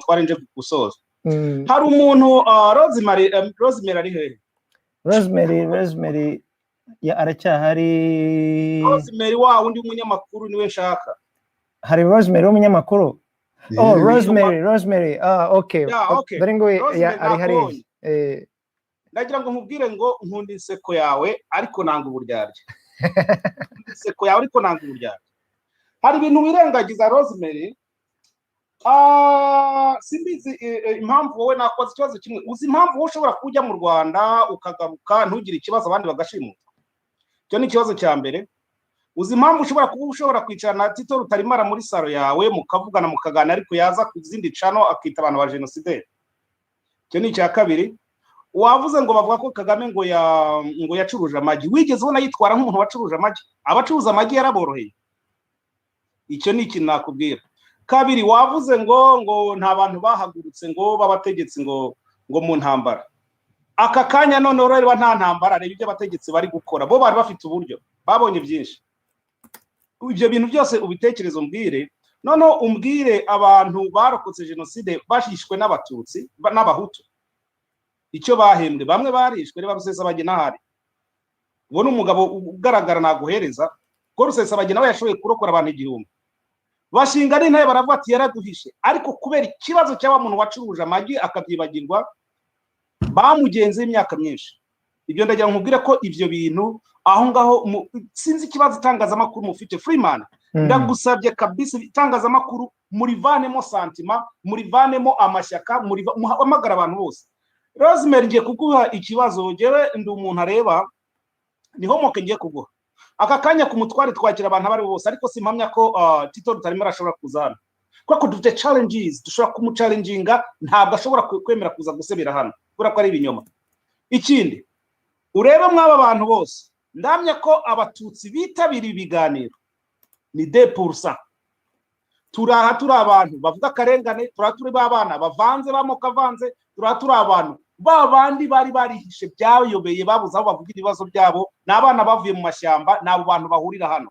Mutware, nje gusoza. Hari umuntu, Rosemary, Rosemary ari hehe? Rosemary ya aracyahari. Rosemary wa wundi w'umunyamakuru niwe nshaka. Hari Rosemary w'umunyamakuru? Oh, Rosemary, ah, okay. Yeah, okay. Dore ngo ya Rosemary, ari hariya. Nakubonye. Ndagira ngo nkubwire ngo nkunda inseko yawe, ariko nanga uburyarya. Nkunda inseko yawe, ariko nanga uburyarya. Hari ibintu wirengagiza, Rosemary. Simbizi impamvu wowe nakoze ikibazo kimwe. Uzi impamvu wowe ushobora kujya mu Rwanda ukagaruka ntugire ikibazo, abandi bagashimutwa? Icyo ni ikibazo cya mbere. Uzi impamvu ushobora kuba ushobora kwicarana na Tito Rutaremara muri salon yawe, mukavugana, mukaganira, ariko yaza ku zindi channel akita abantu ba genosideri? Icyo ni icya kabiri. Wavuze ngo bavuga ko Kagame ngo yacuruje amagi. Wigeze ubona yitwara nk'umuntu wacuruje amagi? Abacuruza amagi yaraboroheye. Icyo ni ikintu nakubwira. Kabiri, wavuze ngo nta bantu bahagurutse ngo b'abategetsi ngo mu ntambara. Aka kanya noneho rero nta ntambara, reba ibyo abategetsi bari gukora. Bo bari bafite uburyo, babonye byinshi. Ibyo bintu byose ubitekereze, umbwire. Noneho umbwire abantu barokotse jenoside bashishwe n'Abatutsi n'Abahutu, icyo bahembwe. Bamwe barishwe. Reba Rusesabagina ahari. Uwo ni umugabo ugaragara naguhereza ko Rusesabagina we yashoboye kurokora abantu 1000, bashinga n'intebe, baravuga ati yaraduhishe. Ariko kubera ikibazo cy'aba muntu wacuruje amagi akabyibagirwa, bamugenzeho imyaka myinshi. Ibyo ndagira ngo nkubwire ko ibyo bintu aho ngaho sinzi ikibazo itangazamakuru mufite. Freeman, ndagusabye kabisa, itangazamakuru murivanemo sentiment, murivanemo amashyaka, muhamagara abantu bose. Rosemary, ngiye kuguha ikibazo. Ngewe ndi umuntu areba ni homework ngiye kuguha aka kanya. Ku Mutware twakira abantu abo ari bo bose, ariko simpamya ko Tito Rutaremara ashobora kuza hano, kuko dufite challenges dushobora kumuchallenginga. Ntabwo ashobora kwemera kuza gusebera hano kubera ko ari ibinyoma. Ikindi, urebe mw'aba bantu bose, ndamya ko Abatutsi bitabiriye ibiganiro ni 2%. Turaha turi abantu bavuga akarengane, turaha turi b'abana bavanze, b'amoko avanze, turaha turi abantu ba bandi bari barihishe, byayobeye, babuze aho bavugira ibibazo byabo. Ni abana bavuye mu mashyamba, ni abo bantu bahurira hano.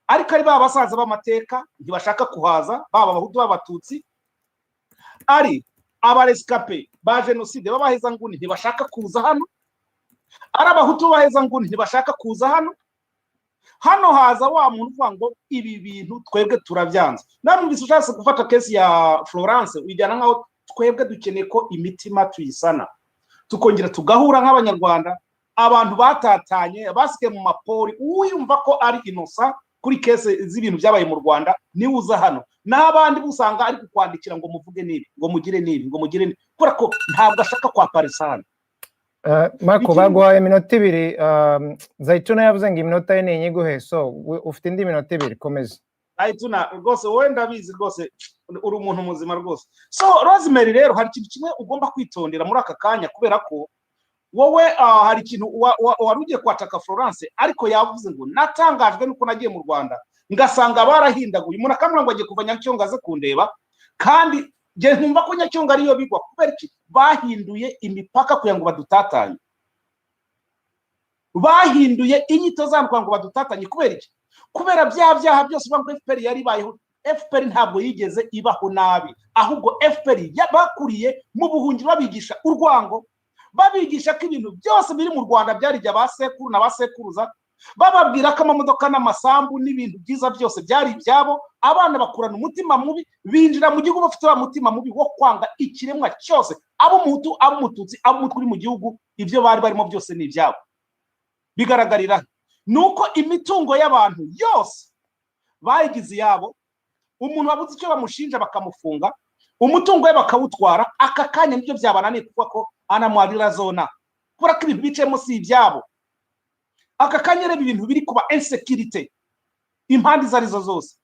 Ariko ari ba basaza b'amateka ntibashaka kuhaza, baba Abahutu, b'Abatutsi, ari abarescapés ba jenoside b'abahezanguni ntibashaka kuza hano, ari Abahutu b'abahezanguni ntibashaka kuza hano. Hano haza wa muntu uvuga ngo ibi bintu twebwe turabyanze. Namwumvise ushatse gufata case ya Florence uyijyana nkaho twebwe dukeneye ko imitima tuyisana, tukongera tugahura nk'Abanyarwanda. Abantu batatanye, basigaye mu mapori, uwiyumva ko ari innocent kuri case z'ibintu byabaye mu Rwanda niwe uza hano. N'abandi usanga ari kukwandikira ngo muvuge n'ibi, ngo mugire n'ibi, ngo mugire n'ibi, kubera ko ntabwo ashaka kwa parisana. Marco, baguhaye iminota 2. Zaituna yavuze ngo iminota ye ni inyiguhe, so ufite indi minota 2, komeza. Zaituna rwose, wowe ndabizi rwose uri umuntu muzima rwose. So Rosemary rero, hari ikintu kimwe ugomba kwitondera muri aka kanya, kubera ko wowe hari ikintu wari ugiye kwataka Florence, ariko yavuze ngo natangajwe nuko nagiye mu Rwanda ngasanga barahindaguye umuntu, akamubwira ngo agiye kuva Nyacyonga aze kundeba, kandi njye nkumva ko Nyacyonga ariyo bigwa. Kubera iki bahinduye imipaka? Kugira ngo badutatanye. Bahinduye inyito zabo kugira ngo badutatanye. Kubera iki? Kubera bya byaha byose uvuga ngo FPR yari ibayeho. FPR ntabwo yigeze ibaho nabi, ahubwo FPR bakuriye mu buhungiro, babigisha urwango, babigisha ko ibintu byose biri mu Rwanda byari ibya ba sekuru na ba sekuruza, bababwira ko amamodoka n'amasambu n'ibintu byiza byose byari ibyabo. Abana bakurana umutima mubi, binjira mu gihugu bafite wa mutima mubi wo kwanga ikiremwa cyose, abo Umuhutu, abo Umututsi, abo Umutwe uri mu gihugu. Ibyo bari barimo byose ni ibyabo. Bigaragarira ni uko imitungo y'abantu yose bayigize iyabo. Umuntu wabuze icyo bamushinja bakamufunga, umutungo we bakawutwara. Aka kanya nibyo byabananiye kuvuga ko anamwarira zona, kubera ko ibintu bicayemo si ibyabo. Aka kanya reba ibintu biri kuba, insécurité impande izo arizo zose,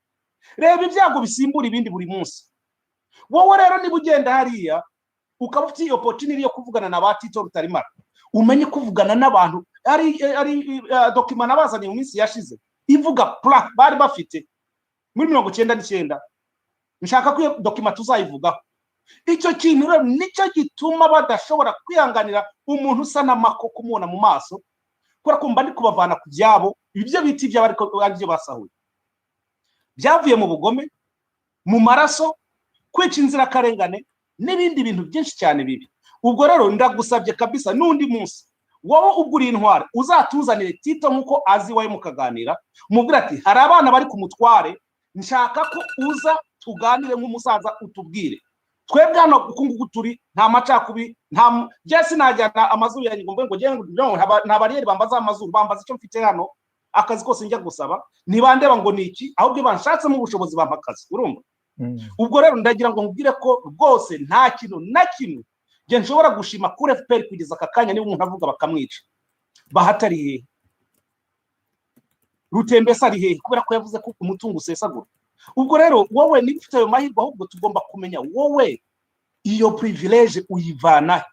reba ibyago bisimbura ibindi buri munsi. Wowe rero niba ugenda hariya ukaba ufite iyo opportunity yo kuvugana na ba Tito Rutaremara, umenye kuvugana n'abantu. Ari document nabazaniye mu minsi yashize ivuga plan bari bafite muri 99. Nshaka ko iyo document tuzayivugaho. Icyo kintu rero nicyo gituma badashobora kwihanganira umuntu usa n'amako kumubona mu maso, kubera ko mba ndi kubavana ku byabo. Ibyo bita ibyabo ariko aribyo basahuye, byavuye mu bugome, mu maraso. Kwica inzirakarengane n'ibindi bintu byinshi cyane bibi. Ubwo rero ndagusabye kabisa, n'undi munsi wowe ubwo uri intwari, uzatuzanire Tito nk'uko azi iwawe, mukaganira, umubwira ati: "Hari abana bari ku mutware, nshaka ko uza tuganire nk'umusaza, utubwire." Twebwe hano uku nguku turi, nta macakubiri, nta njye sinajyana amazuru yanjye ngo mvuge ngo njye no, nta bariyeri bambaza amazuru, bambaza icyo mfite hano. Akazi kose njya gusaba ntibandeba ngo ni iki, ahubwo iyo banshatsemo ubushobozi bampa akazi, urumva? Ubwo rero ndagira ngo nkubwire ko rwose nta kintu na kimwe njye nshobora gushima kuri FPR kugeza aka kanya. Niba umuntu avuga bakamwica, Bahati ari hehe? Rutembesa ari hehe kubera ko yavuze ko umutungo usesagura? Ubwo rero wowe niba ufite ayo mahirwe, ahubwo tugomba kumenya wowe iyo privilege uyivana he?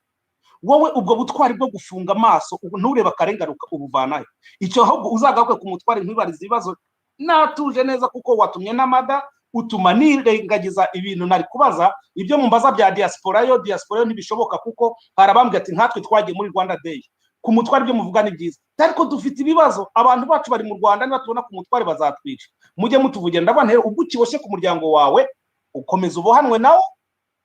Wowe ubwo butwari bwo gufunga amaso ubu nturebe akarengane ubuvana he? Icyo ahubwo uzagaruke ku mutware, ntibarize ibibazo natuje neza, kuko watumye n'amada utuma nirengagiza ibintu nari kubaza. Ibyo mumbaza bya diaspora, yo diaspora yo ntibishoboka, kuko hari abambwira ati: "Nkatwe twagiye muri Rwanda Day ku mutware, ibyo muvuga ni byiza, ariko dufite ibibazo, abantu bacu bari mu Rwanda, niba tubona ku mutware bazatwica, mujye mutuvugira." Ndabona rero ubwo ukiboshye ku muryango wawe, ukomeza ubohanwe nawo,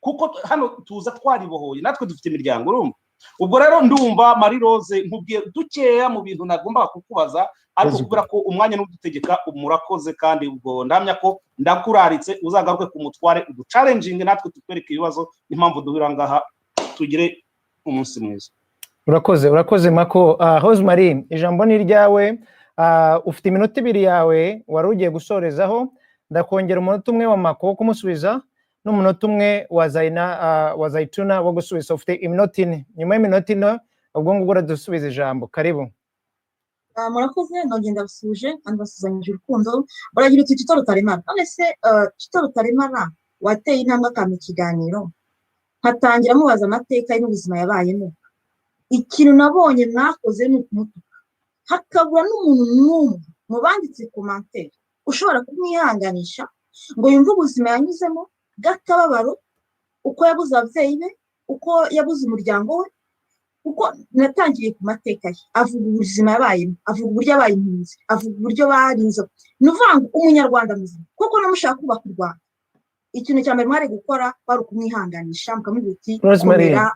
kuko hano tuza twaribohoye, natwe dufite imiryango, urumva? Ubwo rero ndumva, Marie Rose, nkubwiye dukeya mu bintu nagombaga kukubaza, ariko kubera ko umwanya n'udutegeka, murakoze. Kandi ubwo ndamya ko ndakuraritse, uzagaruke ku mutware, uduchallenginge, natwe tukwereke ibibazo n'impamvu duhura ngaha. Tugire umunsi mwiza. Urakoze, urakoze Mako. Rosemary, ijambo ni iryawe. Ufite iminota 2 yawe wari ugiye gusorezaho. Ndakongera umunota umwe wa Mako wo kumusubiza n'umunota umwe wa Zaina, wa Zaituna wo gusubiza. Ufite iminota 4. Nyuma y'iminota 4, ubwo ngubwo uradusubiza ijambo. Karibu. Murakoze, ndongera ndabasuje kandi basuzanyije urukundo. Baragira uti: "Tito Rutaremara." None se Tito Rutaremara wateye intambwe akampa ikiganiro, nkatangira mubaza amateka ye n'ubuzima yabayemo, ikintu nabonye mwakoze ni ukumutuka, hakabura n'umuntu n'umwe mu banditse commentaire ushobora kumwihanganisha ngo yumve ubuzima yanyuzemo bw'akababaro, uko yabuze ababyeyi be, uko yabuze umuryango we? Kuko natangiriye ku mateka ye, avuga ubuzima yabayemo, avuga uburyo yabaye impunzi, avuga uburyo barinze. Ni ukuvuga ngo umunyarwanda muzima kuko namushaka kubaka u Rwanda, ikintu cya mbere mwari gukora bari ukumwihanganisha, mukamubwira uti: Rosemary, "Komera."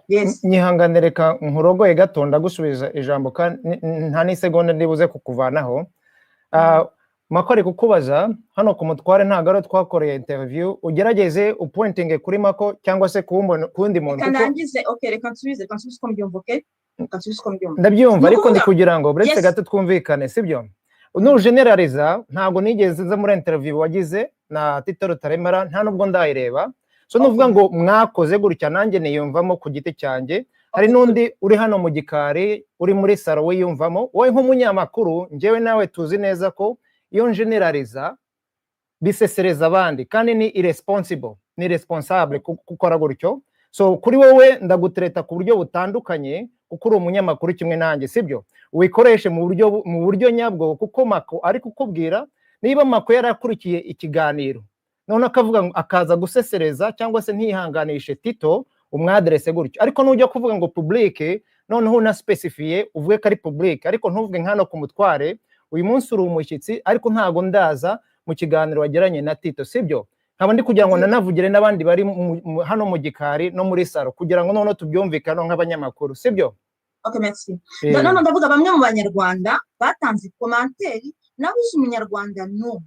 Yes. Nyihangane, reka nkurogoye gato, ndagusubiza ijambo kandi nta n'isegonda ndibuze kukuvanaho. Mako ari kukubaza hano ku mutware, ntabwo ari twakoreye interview. Ugerageze upointinge kuri Mako cyangwa se ku wundi muntu. Reka Kuko ndangize. Okay, reka nsubize, reka nsubize uko mbyumva. Okay, reka nsubize uko mbyumva. Ndabyumva, Ni ariko ndi ukuvuga kugira ngo buretse gato twumvikane, sibyo? Nugeneraliza, ntabwo nigeze nza muri interview wagize na Tito Rutaremara, nta nubwo ndayireba. So nuvuga ngo mwakoze gutya, nanjye niyumvamo ku giti cyanjye, hari n'undi uri hano mu gikari, uri muri salo wiyumvamo. Wowe nk'umunyamakuru, njyewe nawe tuzi neza ko iyo ngeneraliza bisesereza abandi, kandi ni irresponsible, ni irresponsable gukora gutyo. So kuri wowe ndagutereta ku buryo butandukanye, kuko uri umunyamakuru kimwe nanjye, sibyo? Wikoreshe mu buryo nyabwo, kuko Mako ari kukubwira, niba Mako yarakurikiye ikiganiro none akavuga ngo akaza gusesereza cyangwa se ntihanganishe Tito, umwaderese gutyo. Ariko nujya kuvuga ngo public, noneho unaspecifiye, uvuge ko ari public, ariko ntuvuge nk'hano ku mutware. Uyu munsi uri umushyitsi, ariko ntabwo ndaza mu kiganiro wagiranye na Tito, sibyo? Nkaba ndi kugira ngo nanavugire n'abandi bari hano mu gikari no muri salo, kugira ngo noneho tubyumvikane nk'abanyamakuru, sibyo? Okay, merci. None ndavuga bamwe mu banyarwanda batanze commentaire, nabuze umunyarwanda n'umwe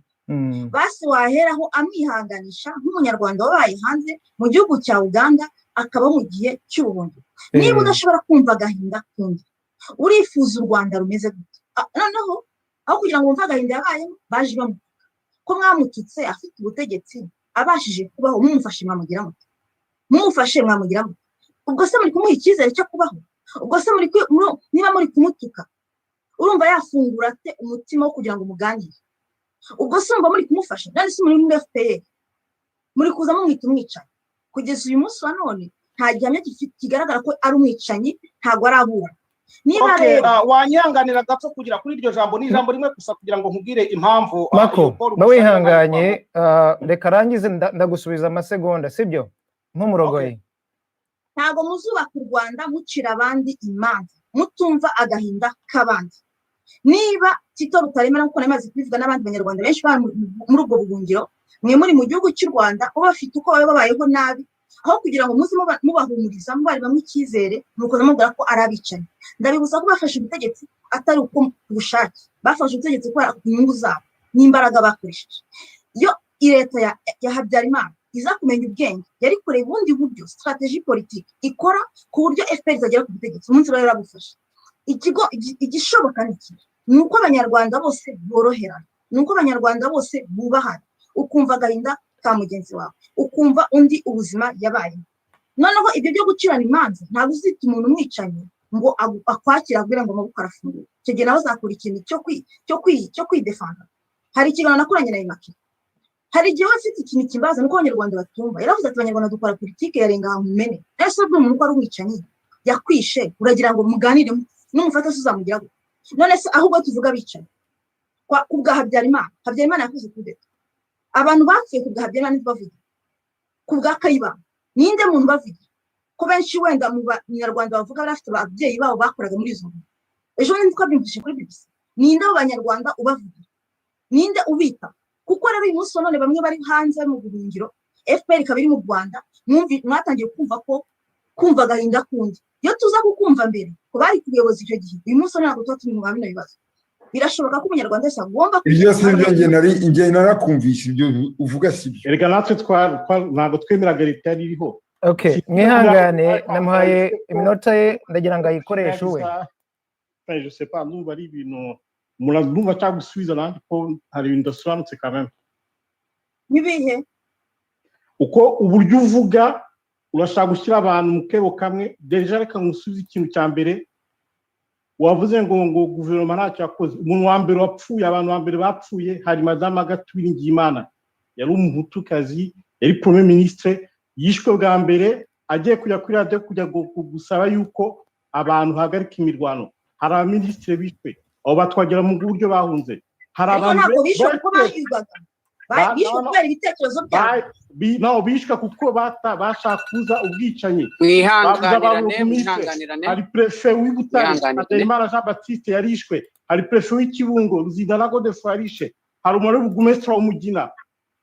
basi waheraho amwihanganisha nk'umunyarwanda wabaye hanze mu gihugu cya Uganda, akaba mu gihe cy'ubuhungiro. Niba udashobora kumva agahinda k'undi, urifuza u Rwanda rumeze gute? Noneho aho kugira ngo wumve agahinda yabayemo, baje bamutuka. Ko mwamututse afite ubutegetsi, abashije kubaho, mumufashe mwamugira muti? Mumufashe mwamugira muti? Ubwo se muri kumuha icyizere cyo kubaho? Ubwo se muri niba muri kumutuka, urumva yafungura ate umutima wo kugira ngo umuganire? Ubwo se urumva muri kumufasha? None se muri muri FPR muri kuza mumwita umwicanyi? Kugeza uyu munsi wa none nta gihamya kigaragara ko ari umwicanyi, ntabwo arabura. Niba Okay, rero wanyihanganira gato kugira kuri iryo jambo, ni ijambo rimwe gusa, kugira ngo nkubwire impamvu Mako, iyo Paul ba Rusagara wihanganye, reka arangize, ndagusubiza amasegonda, sibyo? Ntumurogoye. Ntabwo muzubaka u Rwanda mucira abandi imanza, mutumva agahinda k'abandi. Niba Tito Rutaremara, nk'uko nari maze kubivuga, n'abandi banyarwanda benshi bari muri ubwo buhungiro. Mwe muri mu gihugu cy'u Rwanda, bo bafite uko baba babayeho nabi. Aho kugira ngo muze mubahumuriza, mubaremamo icyizere, nuko mubwira ko ari abicanyi. Ndabibutsa ko bafashe ubutegetsi atari uko ku bushake, bafashe ubutegetsi kubera ku nyungu zabo n'imbaraga bakoresheje. Iyo leta ya Habyarimana iza kumenya ubwenge, yari kureba ubundi buryo, stratégie politique ikora ku buryo FPR itagera ku butegetsi umunsi bari barabufashe. Ikigo igishoboka ni iki: ni uko Abanyarwanda bose boroherana, ni uko Abanyarwanda bose bubahana, ukumva agahinda ka mugenzi wawe, ukumva undi ubuzima yabayemo. Noneho ibyo byo gucirana imanza, ntabwo uzita umuntu umwicanyi ngo akwakire, akubwira ngo amaboko arafunguye. Icyo gihe nawe azakora ikintu cyo kwidefanda. Hari ikiganiro nakoranye na Immaculée. Hari igihe we afite ikintu kimbaza, nuko Abanyarwanda batumva. Yaravuze ati: "Abanyarwanda dukora politike yarenga ahantu umene." Ese ubwo umuntu ko ari umwicanyi yakwishe, uragira ngo muganire? N'umufata se uzamugira gute? None se ahubwo tuvuga abicanyi ku bwa Habyarimana? Habyarimana yakoze kudeta, abantu bapfuye ku bwa Habyarimana ntibavuge. Ku bwa Kayibanda ninde muntu bavugira, ko benshi wenda mu Banyarwanda bavuga bari bafite ababyeyi babo bakoraga muri izo nzu? Ejo bundi twabyumvise kuri BBC. Ninde abo Banyarwanda ubavugira? Ninde ubita? Kuko rero uyu munsi wa none bamwe bari hanze mu buhungiro, FPR ikaba iri mu Rwanda. Mwatangiye kumva ko kumva agahinda kundi. Iyo tuza kukumva mbere ko bari ku buyobozi icyo gihe, uyu munsi ntabwo tuba turi mu bino bibazo. Birashoboka ko Umunyarwanda wese agomba Ibyo si byo. Njye nari, njye narakumvishe, ibyo uvuga si byo. Erega natwe ntabwo twemeraga leta yari iriho. Okay, mwihangane, namuhaye iminota ye, ndagira ngo ayikoreshe uwe. Je sais pas, ndumva ari ibintu ndumva cyangwa gusubiza nanjye ko hari ibintu bidasobanutse quand même. N'ibihe? Uko uburyo uvuga, urashaka gushyira abantu mu kebo kamwe. Déjà reka ngusubize ikintu cya mbere wavuze ngo guverinoma ntacyo yakoze. Umuntu wa mbere wapfuye, abantu ba mbere bapfuye, hari Madamu Agathe Uwiringiyimana, yari Umuhutukazi, yari Premier ministre. Yishwe bwa mbere agiye kujya kuri radiyo kujya gusaba yuko abantu hagarika imirwano. Hari abaminisitiri bishwe, abo batwagera mu buryo bahunze. Hari Ariko abantu ntabwo bishwe kuko bahigwaga, bishwe kubera ibitekerezo byabo. No, bishwe kuko bashaka kuza ubwicanyi. Mwihanganirane, mwihanganirane. Hari préfet w'i Butare, Mwihanganirane. Habyarimana Jean Baptiste, yarishwe. Hari préfet w'i Kibungo, Ruzindana Godefroid, yarishe. Hari umubare w'uburugumesitiri w'Umugina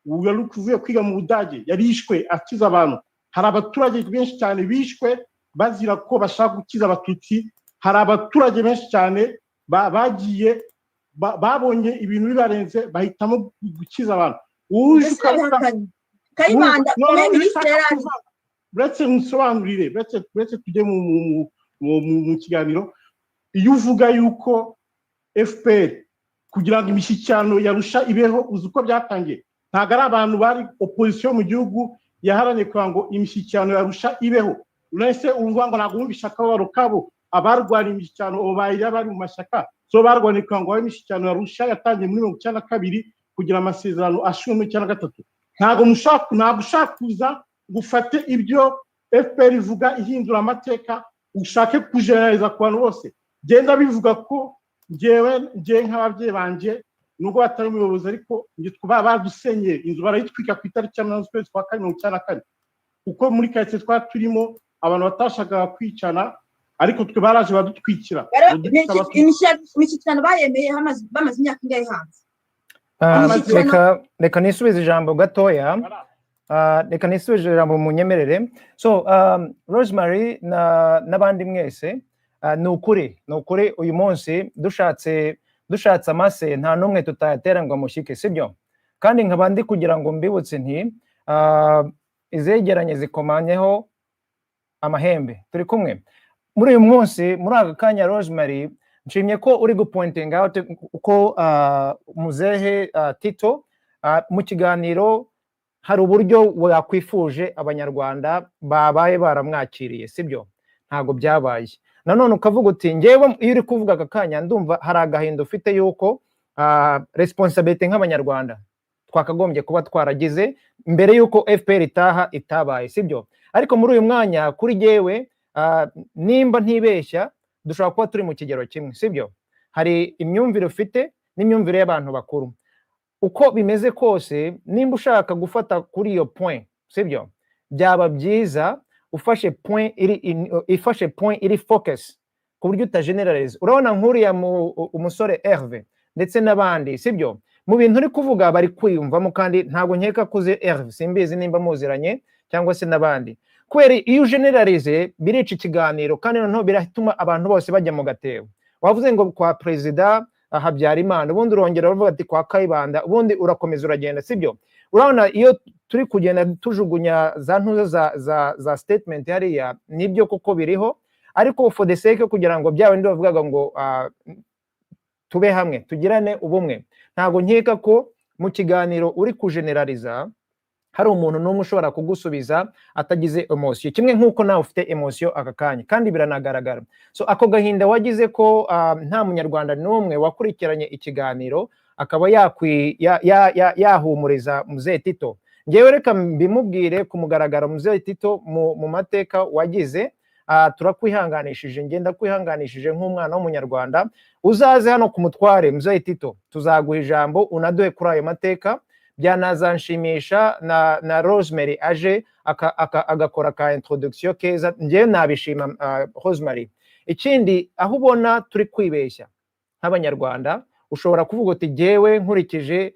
wari uvuye kwiga mu Budage, yarishwe akiza abantu. Hari abaturage benshi cyane bishwe bazira ko bashaka gukiza Abatutsi. Hari abaturage benshi cyane bagiye babonye ibintu bibarenze, bahitamo gukiza abantu. Uje Mbese ukavuga babihakanye? Kayibanda No, no, Premier iyo ministre ushaka yari ari uretse nsobanurire, uretse tujye mu kiganiro. Iyo uvuga yuko FPR kugira ngo imishyikirano yarusha ibeho, uzi uko byatangiye? Ntabwo ari abantu bari opposition mu gihugu yaharaniye kugira ngo imishyikirano yarusha ibeho. Uretse uvuga ngo ntabwo wumvishe akababaro kabo, abarwaniye imishyikirano, abo bari bari mu mashyaka, so barwaniye kugira ngo habe imishyikirano yarusha yatangiye muri 92 kugira amasezerano ashinzwe muri 93. Ntabwo mushaka, ntabwo ushaka kuza ngo ufate ibyo FPR ivuga ihindura amateka, ushake kujeneraliza ku bantu bose. Genda bivuga ko ngewe nk'ababyeyi banjye, nubwo batari umuyobozi, ariko njye badusenyeye inzu barayitwika ku itariki ya 8 z'ukwezi kwa kane 94, kuko muri karitsiye twari turimo abantu batashakaga kwicana, ariko twe baraje badutwikira. Badutwika Abatutsi. Imishyikirano bayemeye bamaze imyaka ingahe hanze? Reka nisubize ijambo gatoya. Reka nisubize ijambo, munyemerere. So Rosemary n'abandi mwese, ni ukuri uyu munsi dushatse amase, nta n'umwe tutayatera ngo amushyike, sibyo? Kandi nkaba ndi kugira ngo mbibutse nti izegeranye zikomanyeho amahembe. Turi kumwe muri uyu munsi, muri aka kanya. Rosemary, nshimye ko uri gupointing out uko muzehe Tito mu kiganiro hari uburyo wakwifuje Abanyarwanda babaye baramwakiriye, sibyo? Ntabwo byabaye. Nanone ukavuga uti ngewe, iyo uri kuvuga aka kanya, ndumva hari agahinda ufite yuko responsibility nk'Abanyarwanda twakagombye kuba twaragize mbere yuko FPR itaha itabaye, sibyo? Ariko muri uyu mwanya, kuri jyewe, nimba ntibeshya, dushobora kuba turi mu kigero kimwe, sibyo? Hari imyumvire ufite n'imyumvire y'abantu bakuru. Uko bimeze kose, nimba ushaka gufata kuri iyo point, sibyo, byaba byiza ufashe point iri ifashe point iri focus ku buryo utageneralize. Urabona nk'uriya umusore Herve ndetse n'abandi, sibyo? Mu bintu uri kuvuga bari kwiyumvamo, kandi ntabwo nkeka ko uzi Herve, simbizi nimba muziranye cyangwa se n'abandi, kubera iyo ugeneralize birica ikiganiro, kandi noneho biratuma abantu bose bajya mu gatebo. Wavuze ngo kwa Perezida Habyarimana, ubundi urongera uravuga ati kwa Kayibanda, ubundi urakomeza uragenda, sibyo? Urabona iyo turi kugenda tujugunya za ntuza za statement hariya, nibyo koko biriho, ariko for the sake yo kugira ngo bya bindi bavugaga ngo tube hamwe, tugirane ubumwe, ntabwo nkeka ko mu kiganiro uri kugeneraliza hari umuntu n'umwe ushobora kugusubiza atagize émotion, kimwe nk'uko nawe ufite émotion aka kanya, kandi biranagaragara. So ako gahinda wagize ko nta Munyarwanda n'umwe wakurikiranye ikiganiro akaba yahumuriza Muzehe Tito, ngewe reka mbimubwire ku mugaragaro. Muzehe Tito, mu mateka wagize, turakwihanganishije, ngenda kwihanganishije nk'umwana w'Umunyarwanda. Uzaze hano ku Mutware, Muzehe Tito, tuzaguha ijambo unaduhe kuri ayo mateka. Byanazanshimisha na Rosemary aje agakora ka introduction keza, njyewe nabishima. Rosemary, ikindi aho ubona turi kwibeshya nk'Abanyarwanda, ushobora kuvuga uti: "Jyewe nkurikije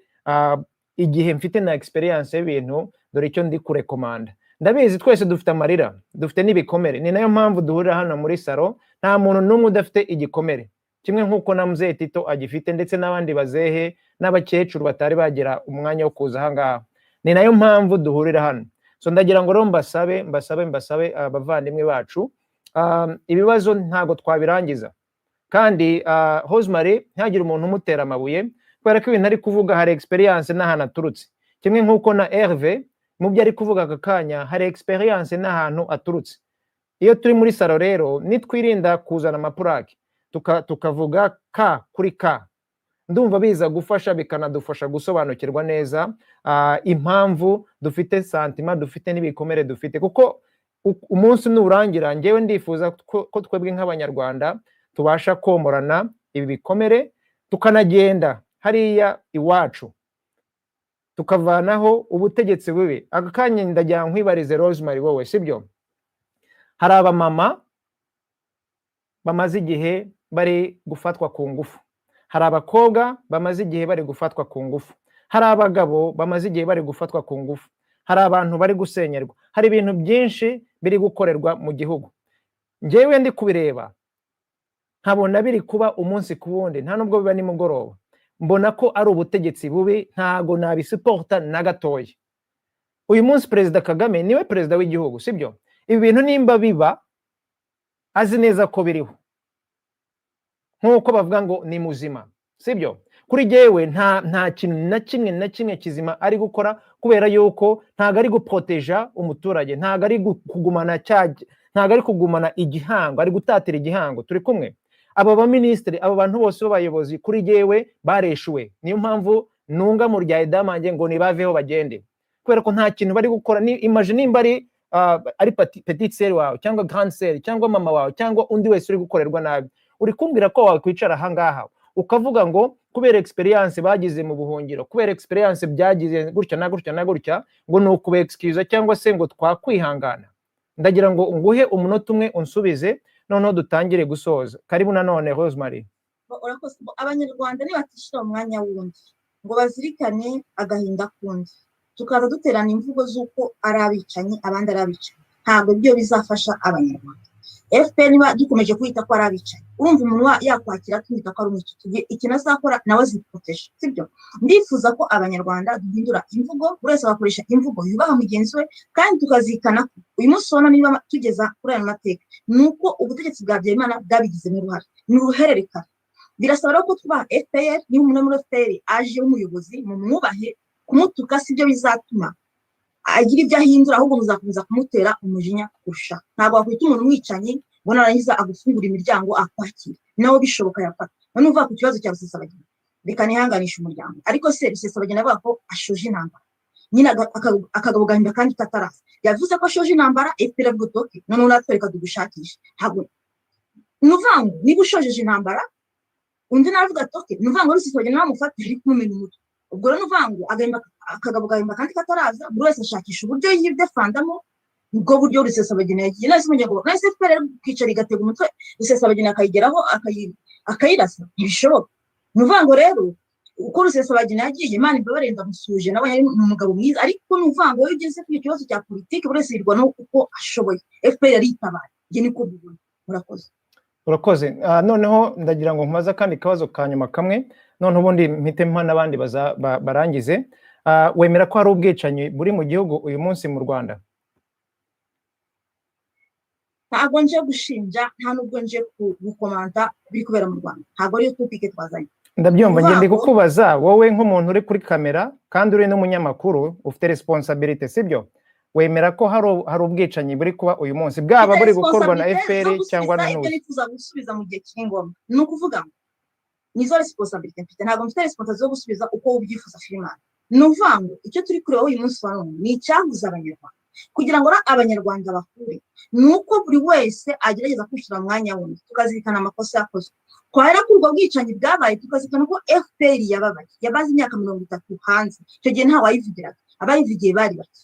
igihe mfite na experience y'ibintu, dore icyo ndi kurekomanda." Ndabizi twese dufite amarira, dufite n'ibikomere, ni nayo mpamvu duhurira hano muri salon. Nta muntu n'umwe udafite igikomere, kimwe nk'uko na Muzehe Tito agifite, ndetse n'abandi bazehe n'abakecuru batari bagira umwanya wo kuza aha ngaha. Ni nayo mpamvu duhurira hano. So ndagira ngo rero mbasabe, mbasabe, mbasabe, abavandimwe bacu, ibibazo ntabwo twabirangiza, kandi Rosemary ntihagire umuntu umutera amabuye, kubera ko ibintu ari kuvuga hari experience n'ahantu aturutse, kimwe nk'uko na Herve mu byo ari kuvuga aka kanya hari experience n'ahantu aturutse. Iyo turi muri salon rero, nitwirinda kuzana amapurake, tukavuga ka kuri ka, ndumva biza gufasha, bikanadufasha gusobanukirwa neza impamvu dufite sentiment dufite n'ibikomere dufite, kuko umunsi nurangira, ngewe ndifuza ko twebwe nk'Abanyarwanda tubasha komorana ibi bikomere, tukanagenda hariya iwacu, tukavanaho ubutegetsi bubi. Aka kanya ndagira nkwibarize, Rosemary, wowe, sibyo? Hari abamama bamaze igihe bari gufatwa ku ngufu, hari abakobwa bamaze igihe bari gufatwa ku ngufu, hari abagabo bamaze igihe bari gufatwa ku ngufu, hari abantu bari gusenyerwa, hari ibintu byinshi biri gukorerwa mu gihugu. Njyewe ndi kubireba nkabona biri kuba umunsi ku wundi, nta nubwo biba nimugoroba, mbona ko ari ubutegetsi bubi, ntago nabisuporta na gatoya. Uyu munsi Perezida Kagame niwe perezida w'igihugu, sibyo? Ibi bintu nimba biba azi neza ko biriho, nk'uko bavuga ngo ni muzima, sibyo? Kuri jyewe nta kintu na kimwe na kimwe kizima ari gukora, kubera yuko ntabwo ari guproteja umuturage, ntabwo ari kugumana cya, ntabwo ari kugumana igihango, ari gutatira igihango. Turi kumwe? Aba baminisitiri, aba bantu bose b'abayobozi, kuri jyewe bareshuwe. Niyo mpamvu nunga mu rya Idamange ngo nibaveho bagende, kubera ko nta kintu bari gukora. Ni imagine nimba ari petite sœur wawe cyangwa grande sœur cyangwa mama wawe cyangwa undi wese uri gukorerwa nabi, uri kumbwira ko wakwicara aha ngaha ukavuga ngo kubera experience bagize mu buhungiro, kubera experience byagize gutya na gutya na gutya, ngo ni ukuba excuse cyangwa se ngo twakwihangana? Ndagira ngo nguhe umunota umwe unsubize, noneho dutangire gusoza. Karibu nanone, Rosemary. Urakoze. Abanyarwanda nibatishyira mu mwanya wundi ngo bazirikane agahinda k'undi, tukaza duterana imvugo z'uko ari abicanyi, abandi ari abicanyi, ntabwo ibyo bizafasha Abanyarwanda. FPR niba dukomeje kwita ko ari abicanyi, urumva umuntu yakwakira tumwita ko ari umwicanyi, ikintu azakora nawe aziproteje, sibyo? Ndifuza ko Abanyarwanda duhindura imvugo, buri wese agakoresha imvugo yubaha mugenzi we, kandi tukazirikana ko uyu munsi ubona niba tugeza kuri aya mateka ni uko ubutegetsi bwa Habyarimana bwabigizemo uruhare, ni uruhererekane. Birasaba rero ko twubaha FPR. Niba umuntu muri FPR aje w'umuyobozi, mumwubahe. Kumutuka si byo bizatuma agira ibyo ahindura, ahubwo muzakomeza kumutera umujinya kurushaho. Ntabwo wakwita umuntu umwicanyi ngo narangiza agufungura imiryango akwakira, nawe bishoboka yafata. None uvuga ku kibazo cya Rusesabagina, reka nihanganishe umuryango, ariko se Rusesabagina avuga ko ashoje intambara nyine, akagabo gahinda kandi kataraza, yavuze ko ashoje intambara, FPR avuga uti: "Okay, noneho natwe reka tugushakishe." Ntabwo ni ukuvuga ngo niba ushojeje intambara, undi nawe avuga ati: "Okay." Ni ukuvuga ngo Rusesabagina namufata ari kumumena umutwe. Ubwo rero ni ukuvuga ngo akagabo gahimba kandi kataraza, buri wese ashakisha uburyo yidefandamo. Nibwo buryo Rusesabagina yagiye nahise umenya ngo nahise FPR kwicara igatega umutwe Rusesabagina akayigeraho akayirasa, ntibishoboka. Ni ukuvuga ngo rero Uko Rusesabagina yagiye, Imana imbabarire, ndamusuje, nawe yari umugabo mwiza, ariko ni ukuvuga ngo iyo ugeze kuri icyo kibazo cya politiki, buri wese yirwa uko ashoboye. FPR yaritabaye, njye niko mbibona. Murakoze. Urakoze. Noneho ndagira ngo nkubaze akandi kabazo ka nyuma kamwe, noneho ubundi mpite mpa n'abandi barangize. Wemera ko hari ubwicanyi buri mu gihugu uyu munsi mu Rwanda? Ntabwo nje gushinja, nta nubwo nje gukomanta biri kubera mu Rwanda, ntabwo ariyo topic twazanye. Ndabyumva. Ukuvuga Njye ndi kukubaza wowe nk'umuntu uri kuri kamera kandi uri n'umunyamakuru, ufite responsabilité, sibyo? Wemera ko hari ubwicanyi buri kuba uyu munsi, bwaba Mfite buri gukorwa na responsabilité FPR zo gusubiza cyangwa na ibyo ntuzi? Nifuza gusubiza mu gihe kiri ngombwa. Ni ukuvuga ngo nizo responsabilité mfite, ntabwo mfite responsabilité zo gusubiza uko ubyifuza, Firimani. Ni ukuvuga ngo icyo turi kureba uyu munsi wa none ni icyahuza Abanyarwanda. Kugira ngo Abanyarwanda bahure, ni uko buri wese agerageza kwishyira mu mwanya wundi, tukazirikana amakosa yakozwe, twahera kuri ubwo bwicanyi bwabaye, tukazirikana ko FPR yababaye, yabaze imyaka 30 hanze. Icyo gihe nta wayivugiraga, abayivugiye bari bake.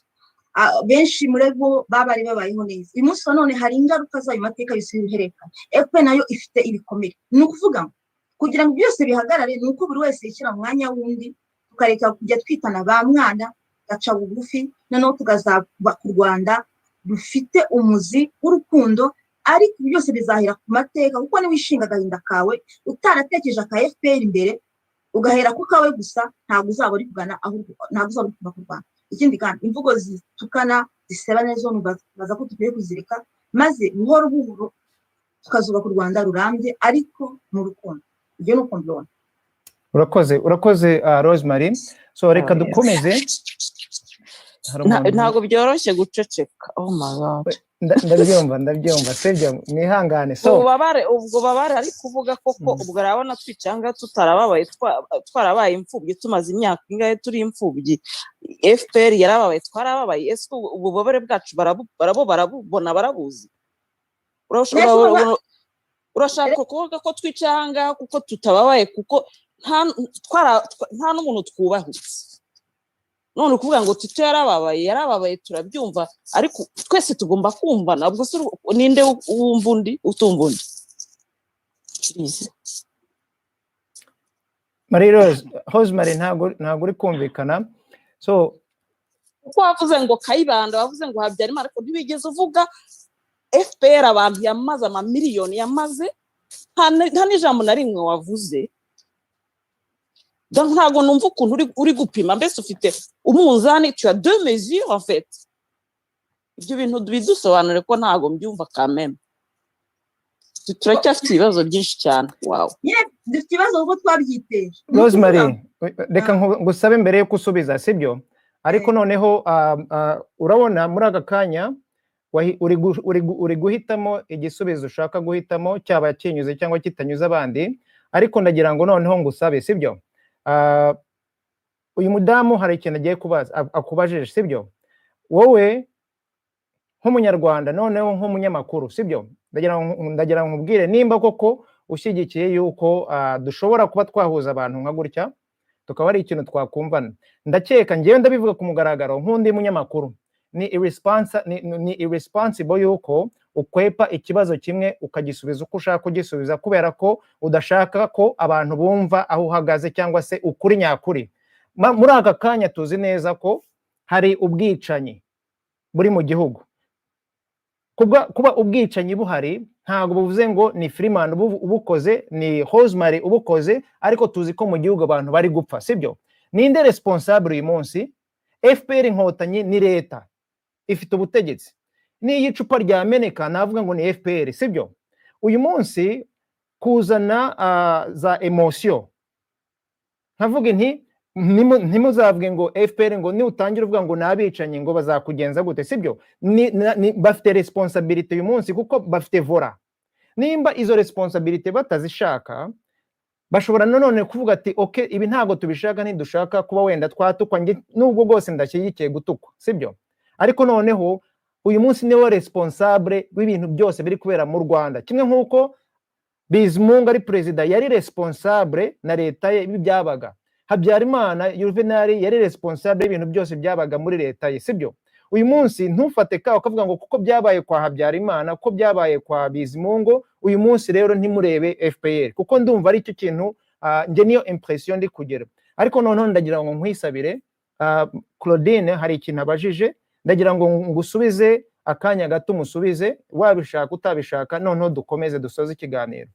Benshi muri bo babari babayeho neza. Uyu munsi wa none hari ingaruka z'ayo mateka yose y'uruhererekane. FPR nayo ifite ibikomere. Ni ukuvuga ngo kugira ngo byose bihagarare, ni uko buri wese yishyira mu mwanya w'undi, tukareka kujya twitana ba mwana, gaca bugufi, noneho tukazubaka u Rwanda rufite umuzi w'urukundo. Ariko ibi byose bizahera ku mateka, kuko niwishinga agahinda kawe utaratekereje aka FPR imbere, ugahera ku kawe gusa, ntabwo uzaba uri kugana aho, ntabwo uzaba uri kubaka u Rwanda. Ikindi kandi, imvugo zitukana, zisebanya, zo baza ko dukwiye kuzireka, maze buhoro buhoro tukazubaka u Rwanda rurambye, ariko mu rukundo. Ibyo ni uko mbibona. Urakoze, urakoze, Rosemary. So reka dukomeze. Hari Ntabwo byoroshye guceceka, oh my God. Ndabyumva, ndabyumva, sibyo? Mwihangane. So Ububabare, ubwo bubabare ari kuvuga koko, ubwo arabona twicanga tutarababaye, twarabaye imfubyi, tumaze imyaka ingahe turi imfubyi? FPR yarababaye, twarababaye. Ese ububabare bwacu barabubona, barabuzi? Urashaka kuvuga ko twicaye aha ngaha kuko tutababaye, kuko nta n'umuntu twubahutse? None ukuvuga ngo Tito yarababaye, yarababaye, turabyumva, ariko twese tugomba kumva. Ntabwo se ninde wumva undi utumva undi? Please. Marie Rose, Rosemary, ntabwo uri kumvikana. So kuko wavuze ngo Kayibanda, wavuze ngo Habyarimana, ariko ntibigeze uvuga FPR, abantu yamaze, amamiliyoni yamaze, nta n'ijambo na rimwe wavuze. Donc ntabwo numva ukuntu uri gupima, mbese ufite umunzani, tu as deux mesures en fait. Ibyo bintu bidusobanure, ko ntabwo mbyumva. Quand même turacyafite ibibazo byinshi cyane, wow. Nyine dufite ibibazo kuko twabyiteje. Ni Rosemary, ukuvuga reka ngusabe mbere yo gusubiza, sibyo? Ariko noneho urabona muri aka kanya uri guhitamo igisubizo ushaka guhitamo, cyaba kinyuze cyangwa kitanyuze abandi, ariko ndagira ngo noneho ngusabe, sibyo? Uyu mudamu hari ikintu agiye kubaza, akubajije, sibyo? Wowe nk'Umunyarwanda, noneho nk'umunyamakuru, sibyo? Ndagira ngo nkubwire nimba koko ushyigikiye yuko dushobora kuba twahuza abantu nka gutya, tukaba ari ikintu twakumvana. Ndakeka ngewe ndabivuga ku mugaragaro nk'undi munyamakuru, ni irresponsible yuko ukwepa ikibazo kimwe, ukagisubiza uko ushaka kugisubiza, kubera ko udashaka ko abantu bumva aho uhagaze cyangwa se ukuri nyakuri. Muri aka kanya tuzi neza ko hari ubwicanyi buri mu gihugu. Kuba ubwicanyi buhari ntabwo buvuze ngo ni Freeman ubukoze, ni Rosemary ubukoze, ariko tuzi ko mu gihugu abantu bari gupfa, sibyo? Ninde responsable uyu munsi? FPR Inkotanyi ni leta ifite ubutegetsi. N'iyo icupa ryameneka navuga ngo ni FPR, sibyo? Uyu munsi kuzana za émotion, nkavuga nti ntimuzavuge ngo FPR, ngo niutangira uvuga ngo ni abicanyi, ngo bazakugenza gute, sibyo? Bafite responsabilité uyu munsi kuko bafite volant. Nimba izo responsabilité batazishaka, bashobora nanone kuvuga ati: "Ok, ibi ntabwo tubishaka, ntidushaka kuba wenda twatukwa." Njye nubwo bwose ndashyigikiye gutukwa, sibyo? Ariko noneho uyu munsi niwe responsable w'ibintu byose biri kubera mu Rwanda, kimwe nk'uko Bizimungu ari perezida yari responsable na leta ye byabaga, Habyarimana Juvenal yari responsable y'ibintu byose byabaga muri leta ye, sibyo? Uyu munsi ntufate ka ukavuga ngo kuko byabaye kwa Habyarimana, kuko byabaye kwa Bizimungu, uyu munsi rero ntimurebe FPR, kuko ndumva ari cyo kintu, njye niyo impression ndi kugira. Ariko noneho ndagira ngo nkwisabire, Claudine hari ikintu abajije, ndagira ngo ngusubize akanya gato, umusubize wabishaka utabishaka, noneho dukomeze dusoze ikiganiro.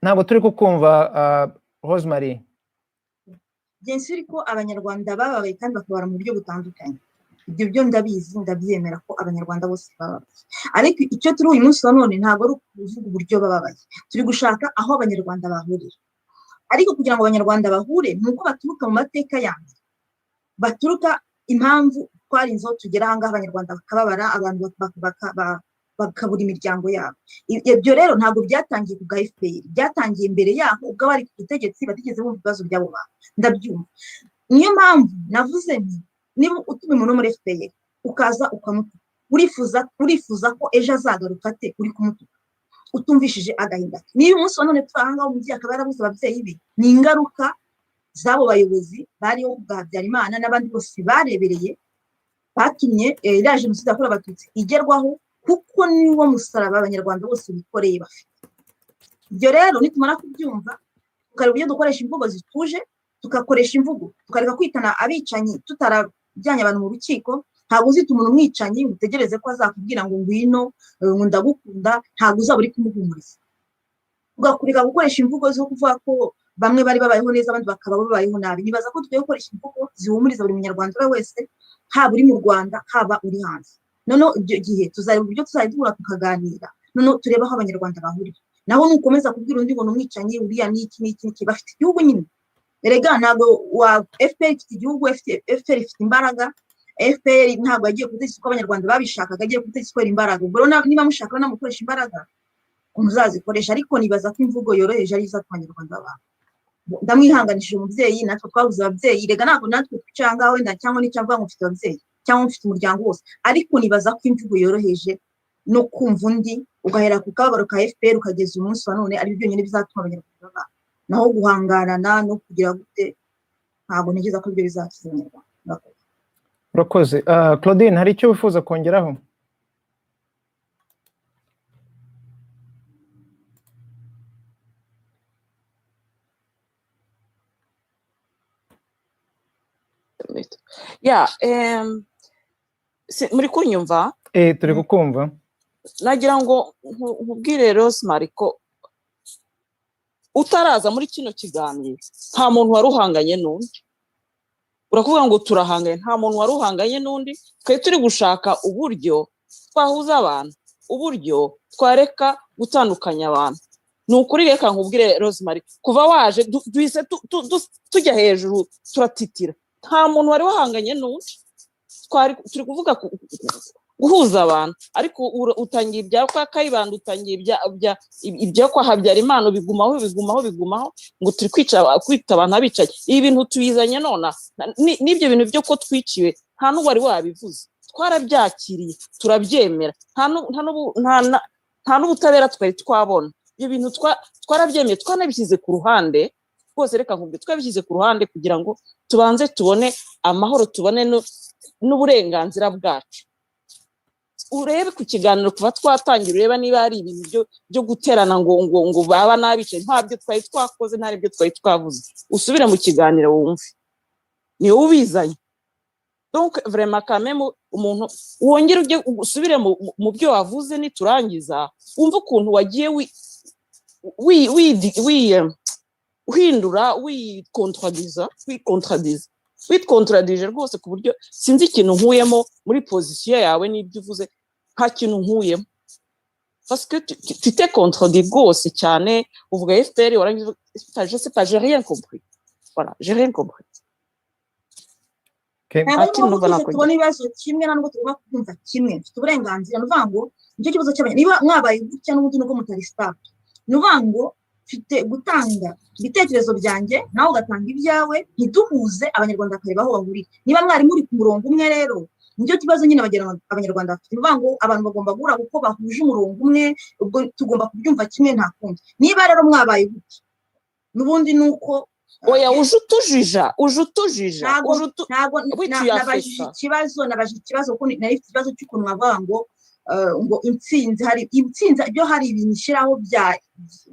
Ntabwo turi kukumva, Rosemary. Bien sûr ko Abanyarwanda bababaye kandi bakabara mu buryo butandukanye. Ibyo byo ndabizi, ndabyemera ko Abanyarwanda bose bababaye, ariko icyo turi uyu munsi wa none ntabwo ari ukuvuga uburyo bababaye. Turi gushaka aho Abanyarwanda bahurira, ariko kugira ngo Abanyarwanda bahure ni uko baturuka mu mateka yandi, baturuka impamvu twarinze aho tugera aha ngaha, Abanyarwanda bakababara, abantu bakabura imiryango yabo. Ibyo rero ntabwo byatangiye ku bwa FPR, byatangiye mbere yaho, ubwo abari ku butegetsi batigeze bumva ibibazo by'abo bantu. Ndabyumva, niyo mpamvu navuze nti niba utuma umuntu muri FPR ukaza ukamutuka, urifuza ko ejo azagaruka ate uri kumutuka utumvishije agahinda? Niba umunsi wa none turi aha ngaha, umubyeyi akaba yarabuze ababyeyi be, ni ingaruka z'abo bayobozi bariho bwa Habyarimana n'abandi bose barebereye, batumye iriya jenoside yakorewe Abatutsi igerwaho, kuko niwo musaraba Abanyarwanda bose bikoreye bafite. Ibyo rero nitumara kubyumva, tukareba uburyo dukoresha imvugo zituje, tugakoresha imvugo, tukareka kwitana abicanyi tutarajyanye abantu mu rukiko. Ntabwo uzita umuntu umwicanyi ngo utegereze ko azakubwira ngo ngwino, ngo ndagukunda. Ntabwo uzaba uri kumuhumuriza. Tugakureka gukoresha imvugo zo kuvuga ko bamwe bari babayeho neza, abandi bakaba babayeho nabi. Nibaza ko dukwiye gukoresha imvugo zihumuriza buri Munyarwanda uwo wese, haba uri mu Rwanda, haba uri hanze. Noneho ibyo gihe tuzareba uburyo tuzajya duhura tukaganira, noneho turebe aho Abanyarwanda bahurira. Naho nukomeza kubwira undi ngo ni umwicanyi, uriya ni iki n'iki n'iki, bafite igihugu nyine. Erega ntabwo wa FPR ifite igihugu, FPR ifite imbaraga. FPR ntabwo yagiye ku butegetsi uko Abanyarwanda babishakaga, agiye ku butegetsi kubera imbaraga. Ubwo rero niba mushaka namukoresha imbaraga, muzazikoresha, ariko nibaza ko imvugo yoroheje ari izatuma Abanyarwanda babaho. Ndamwihanganishije umubyeyi, natwe twabuze ababyeyi. Rega ntabwo natwe twicara ngaho wenda cyangwa n'icyo mvuga ngo mfite ababyeyi cyangwa mfite umuryango wose, ariko nibaza ko imvugo yoroheje no kumva undi, ugahera ku kababaro ka FPR ukageza umunsi wa none, ari byo byonyine bizatuma Abanyarwanda babaho. Naho guhangarana no kugira gute, ntabwo ntekereza ko ibyo bizakiza Abanyarwanda. Urakoze. Claudine, hari icyo wifuza kongeraho? Ya, muri kunyumva? Turi kukumva. Nagira ngo nkubwire, Rosemary, ko utaraza muri kino kiganiro nta muntu wari uhanganye n'undi. Urakuvuga ngo turahanganye, nta muntu wari uhanganye n'undi. Twari turi gushaka uburyo twahuza abantu, uburyo twareka gutandukanya abantu. Ni ukuri, reka nkubwire, Rosemary, kuva waje duhise tujya hejuru, turatitira. Nta muntu wari wahanganye n'undi. Twari turi kuvuga guhuza abantu, ariko utangiye ibya kwa Kayibanda, utangiye ibya kwa Habyarimana, bigumaho, bigumaho, bigumaho, ngo turi kwica, kwita abantu abicanyi. Ibi bintu tubizanye nona n'ibyo bintu byo ko twiciwe, nta n'uwari wabivuze. Twarabyakiriye, turabyemera, nta n'ubutabera twari twabona. Ibyo bintu twarabyemeye, twanabishyize ku ruhande rwose. Reka nkubwire, twabishyize ku ruhande kugira ngo tubanze tubone amahoro, tubone n'uburenganzira bwacu. Urebe ku kiganiro kuva twatangira, ureba niba hari ibintu byo guterana ngo baba n'abicaye. Ntabyo twari twakoze, nta byo twari twavuze. Usubire mu kiganiro wumve, ni wowe ubizanye. Donc vraiment, quand même, umuntu wongere ujye usubire mu byo wavuze, niturangiza wumve ukuntu wagiye uhindura, wikontradiza rwose, ku buryo sinzi ikintu nkuyemo muri position yawe n'ibyo uvuze. Nta kintu nkuyemo, parce que tu t'es contredit rwose cyane. Uvuga FPR, warangiza, je sais pas, j'ai rien compris, voilà, j'ai rien compris. Ntabwo ari ngombwa twese tubona ibibazo kimwe, ntabwo tugomba kubyumva kimwe. Mfite uburenganzira. Ni ukuvuga ngo nicyo kibazo cy'abanya, niba mwabaye gutya n'ubundi nubwo mutari stable, ni ukuvuga ngo mfite gutanga ibitekerezo byanjye, nawe ugatanga ibyawe, ntiduhuze, Abanyarwanda bakareba aho bahurira. Niba mwari muri ku murongo umwe rero, nicyo kibazo nyine Abanyarwanda bafite. Ni ukuvuga ngo abantu bagomba guhura kuko bahuje umurongo umwe, ubwo tugomba kubyumva kimwe, nta kundi. Niba rero mwabaye gutya n'ubundi ni uko. Oya, uje utujija, uje utujija. Ntabwo nabajije ikibazo, nabajije ikibazo kuko nari mfite ikibazo cy'ukuntu bavuga ngo Ngo intsinzi, hari intsinzi byo, hari ibintu ishyiraho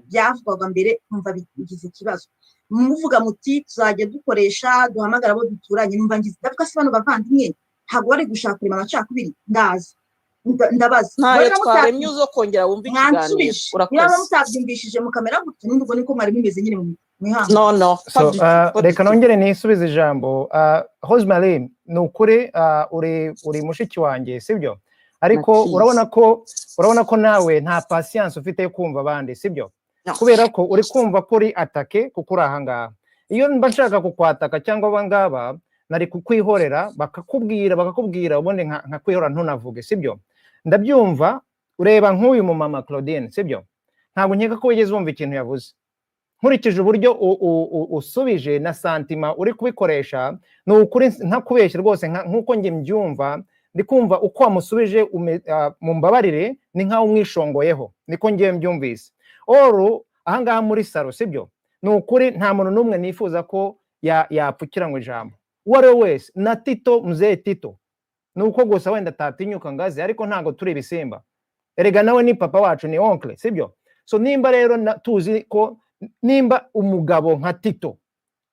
byavugwaga mbere, numva bigize ikibazo. Muvuga muti tuzajya dukoresha, duhamagara abo duturanye, numva ngize, ndavuga se bano bavandimwe ntabwo bari gushaka kurema amacakubiri? Ndaza ndabaza. Ntayo twaremye, uzo kongera wumva ikiganiro. Mwansubije niba Urakoze. mutabyumvishije mukamera gutyo, n'ubwo niko mwari mumeze nyine mu mihanda. No. So, reka nongere nisubize ijambo. Rosemary, ni ukuri uri mushiki wanjye, sibyo? Ariko Please. urabona ko nawe nta patience ufite yo kumva abandi, sibyo? No. Kubera ko uri kumva ko uri attaqué kuko uri ahangaha. Iyo mba nshaka kukwataka cyangwa abangaba, nari kukwihorera bakakubwira, ubundi nkakwihorera ntunavuge, sibyo? Ndabyumva. Ureba nk'uyu mumama Claudine, sibyo? Ntabwo nkeka ko wigeze wumva ikintu yavuze. Nkurikije uburyo usubije na sentiment uri kubikoresha, ni ukuri ntakubeshye rwose, nk'uko njye mbyumva, ndi kumva uko wamusubije, mumbabarire, ni nk'aho umwishongoyeho, niko ngiye mbyumvise. Oru ahangaha muri salon, sibyo? Ni ukuri nta muntu n'umwe nifuza ko yapfukira ngo ijambo, uwo ari we wese, na Tito, muzeye Tito, ni uko gusa wenda atatinyuka ngazi, ariko ntabwo turi ibisimba. Erega nawe ni papa wacu, ni oncle, sibyo? So nimba rero tuzi ko nimba umugabo nka Tito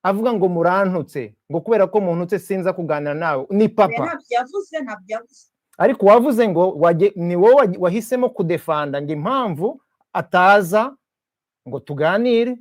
avuga ngo murantutse, ngo kubera ko muntutse sinza kuganira nawe, ni papa. Ntabyo yavuze, ntabyo yavuze. Ariko wavuze ngo ni wowe wahisemo kudefanda ngo impamvu ataza ngo tuganire.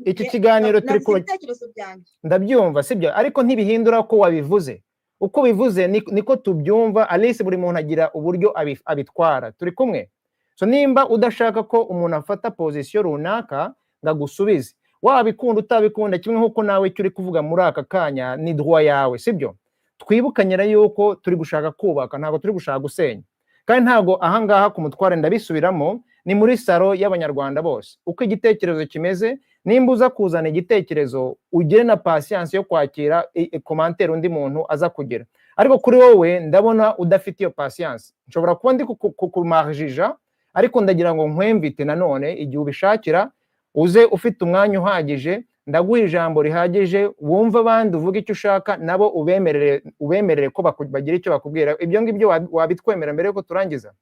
Iki kiganiro turi Navuze ibitekerezo byanjye. Ndabyumva, sibyo? Ariko ntibihindura ko wabivuze. Uko bivuze niko tubyumva. Alice, buri muntu agira uburyo abitwara, turi kumwe? So nimba udashaka ko umuntu afata position runaka ngo agusubize, wabikunda utabikunda, kimwe nk'uko nawe icyo uri kuvuga muri aka kanya ni droit yawe, sibyo? Twibukanye rero yuko turi gushaka kubaka, ntabwo turi gushaka gusenya. Kandi ntabwo ahangaha ku mutware, ndabisubiramo, ni muri salon y'Abanyarwanda bose. Uko igitekerezo kimeze, nimba uza kuzana igitekerezo, ugire na patience yo kwakira commentaire undi muntu aza kugira. Ariko kuri wowe ndabona udafite iyo patience. Nshobora kuba ndi kumarjija, ariko ndagira ngo nkwemvite nanone, igihe ubishakira uze ufite umwanya uhagije, ndaguha ijambo rihagije, wumve abandi, uvuge icyo ushaka, nabo ubemerere ko bagira icyo bakubwira. Ibyo ngibyo wabitwemera mbere yuko turangiza?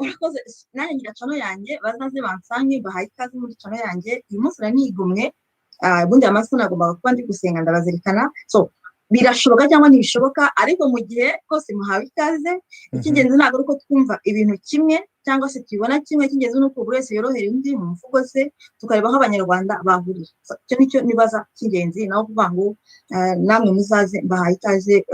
Urakoze. Nanjye ngira channel yanjye, bazaze bansange, bahaye ikaze muri channel yanjye. Uyu munsi nari nigomwe, ubundi amasaha nagombaga kuba ndi gusenga, ndabazirikana. So birashoboka cyangwa ntibishoboka, ariko mu gihe kose muhawe ikaze. Icy'ingenzi ntabwo ari uko twumva ibintu kimwe cyangwa se tubibona kimwe. Icy'ingenzi ni uko buri wese yorohera undi mu mvugo ze, tukareba aho Abanyarwanda bahurira. So, icyo nicyo nibaza cy'ingenzi. Naho kuvuga ngo namwe muzaze, mbahaye ikaze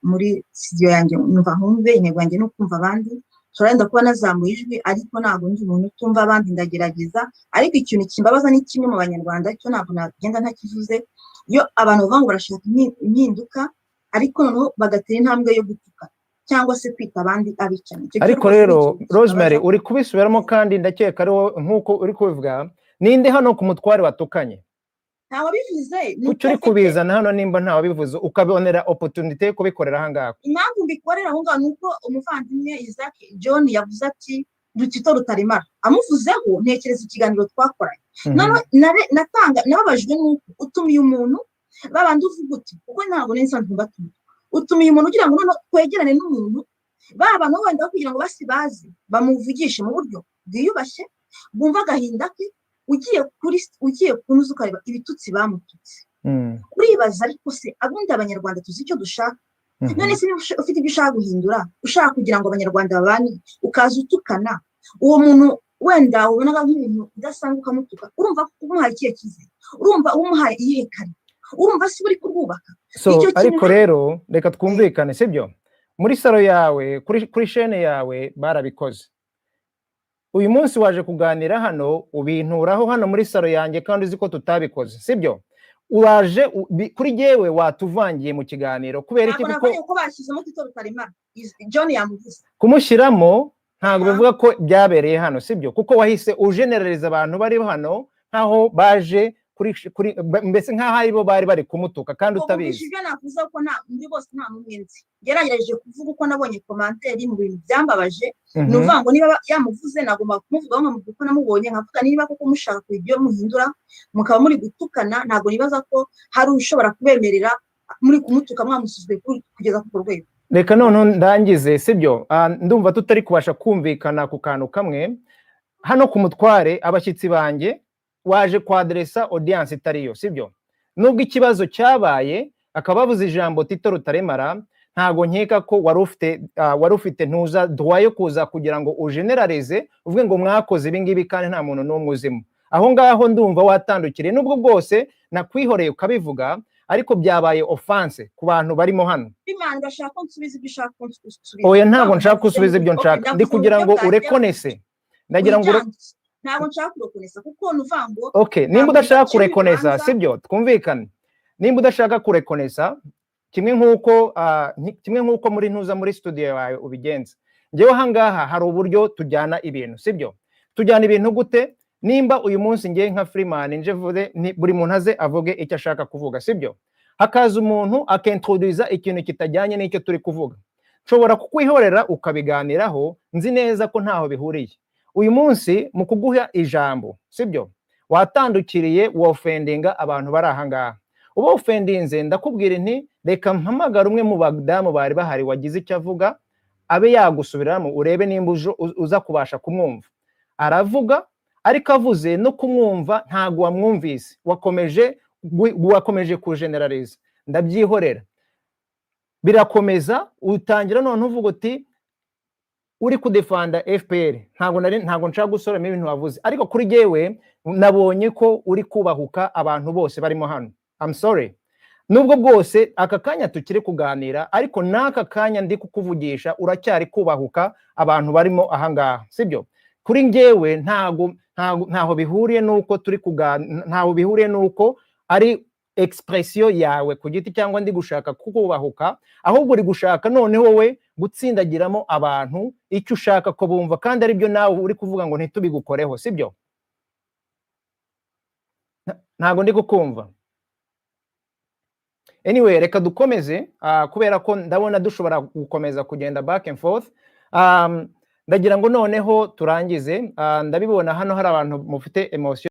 muri studio yanjye, numva nkumve. Intego yanjye ni ukumva abandi. Nshobora kuba nazamuye ijwi, ariko ntabwo ndi umuntu utumva abandi, ndagerageza. Ariko ikintu kimbabaza ni kimwe mu Banyarwanda, cyo ntabwo nagenda ntakivuze: iyo abantu bavuga ngo barashaka impinduka, ariko noneho bagatera intambwe yo gutuka cyangwa se kwita abandi abicanyi. Icyo Ariko rwose ni rero ikintu Rosemary, kibabaza. uri kubisubiramo, kandi ndakeka ari wowe nk'uko uri kubivuga. Ninde hano ku mutware watukanye? Ntawabivuze, ni Kuki uko uri afite kubizana hano nimba ntawabivuze, ukabonera opportunity yo kubikorera ahangaha? Impamvu mbikorera aho ngaho ni uko umuvandimwe Isaac John yavuze ati Rutito Rutaremara, amuvuzeho ntekereza ikiganiro twakoranye. Noneho natanga nababajwe n'uko utumiye umuntu babandi uvuga uti, kuko ntabwo nari nsanzwe mbatumiye, utumiye umuntu ugira ngo noneho twegerane n'umuntu, ba bantu wenda kugira ngo basi baze bamuvugishe mu buryo bwiyubashye, bumva agahinda ke. Ugiye kunuza ukareba ibitutsi bamututse, uribaza ariko se abundi Abanyarwanda tuzi icyo dushaka? None se niba ufite ibyo ushaka guhindura, ushaka kugira ngo Abanyarwanda babane, ukaza utukana uwo muntu wenda wabonaga nk'ibintu udasanzwe, ukamutuka, urumva umuhaye ikihe cyizere? Urumva umuhaye iyihe kare? Urumva si uri kurwubaka? So Icyo kintu ariko rero reka twumvikane, sibyo? Muri salon yawe, kuri chaîne yawe barabikoze. Uyu munsi waje kuganira hano, ubinturaho hano muri salon yanjye, kandi uzi ko tutabikoze, sibyo? Uraje kuri jyewe watuvangiye mu kiganiro. Kubera iki? Ntabwo Kuko navanye ko bashyizemo Tito Rutaremara. John yamuvuze. Kumushyiramo ntabwo Aha. bivuga ko byabereye hano, sibyo? Kuko wahise ujenerereza abantu bari hano nk'aho baje kuri mbese nk'aho aribo bari bari kumutuka, kandi Ubwo utabizi. Ibyo navuze ko nta muri bose nta n'umwe nzi. Ngerageje kuvuga uko nabonye commentaire mu bintu byambabaje. Ni ukuvuga ngo niba yamuvuze, nagomba kumuvugaho, nkamuvuga uko namubonye, nkavuga niba koko mushaka kugira ibyo muhindura mukaba muri gutukana, ntabwo nibaza ko hari ushobora kubemerera muri kumutuka mwamusuzwe kugeza ku rwego. Reka noneho ndangize, sibyo? Ndumva tutari kubasha kumvikana ku kantu kamwe hano ku mutware. Abashyitsi banjye, waje kwaderesa audience itariyo, sibyo? Nubwo ikibazo cyabaye akaba bavuze ijambo Tito Rutaremara, ntago nkeka ko wari ufite ntuza droit yo kuza kugira ngo ugeneralize, uvuge ngo mwakoze ibi ngibi kandi nta muntu n'umwe uzimo aho ngaho. Ndumva watandukiriye, nubwo bwose nakwihoreye ukabivuga, ariko byabaye offense ku bantu barimo hano. Imana, urashaka ko nsubiza ibyo ushaka ko nsubiza? Oya, ntabwo nshaka ko usubiza ibyo nshaka. Ndi kugira ngo urekonese, ndagira ngo Ntabwo nshaka kurekonesa, kuko ni uvuga ngo Okay, nimba ntabwo udashaka mbacira kurekonesa, urubanza. Sibyo, twumvikane. Nimba udashaka kurekonesa, kimwe nk'uko muri ntuza muri studio yawe ubigenza, njyewe ahangaha hari uburyo tujyana ibintu, sibyo? Tujyana ibintu gute? Nimba uyu munsi ngiye nka Freeman nje vuze buri muntu aze avuge icyo ashaka kuvuga, sibyo? Hakaza umuntu akintroduza ikintu kitajyanye n'icyo turi kuvuga, nshobora kukwihorera ukabiganiraho, nzi neza ko ntaho bihuriye. Uyu munsi mu kuguha ijambo, sibyo, watandukiriye, woffendinga abantu bari ahangaha. Uba offendinze, ndakubwira nti reka mpamagare umwe mu badamu bari bahari wagize icyo avuga, abe yagusubiramo, urebe nimba uza kubasha kumwumva. Aravuga, ariko avuze no kumwumva ntabwo wamwumvise, wakomeje kujeneraliza. Ndabyihorera, birakomeza, utangira none uvuga uti uri kudefanda FPR. Ntabwo nshaka gusoramo ibintu wavuze, ariko kuri jyewe nabonye ko uri kubahuka abantu bose barimo hano. I'm sorry, nubwo bwose aka kanya tukiri kuganira, ariko n'aka kanya ndi kukuvugisha uracyari kubahuka abantu barimo ahangaha, sibyo? Kuri njyewe ntago ntaho bihuriye n'uko turi kuganira, ntaho bihuriye n'uko ari expression yawe ku giti cyangwa ndi gushaka kukubahuka, ahubwo uri gushaka noneho wowe gutsindagiramo abantu icyo ushaka ko bumva, kandi aribyo nawe uri kuvuga ngo ntitubigukoreho, sibyo? Ntago ndi kukumva. Anyway, reka dukomeze, kubera ko ndabona dushobora gukomeza kugenda back and forth. Ndagira ngo noneho turangize. Ndabibona hano hari abantu mufite emotion.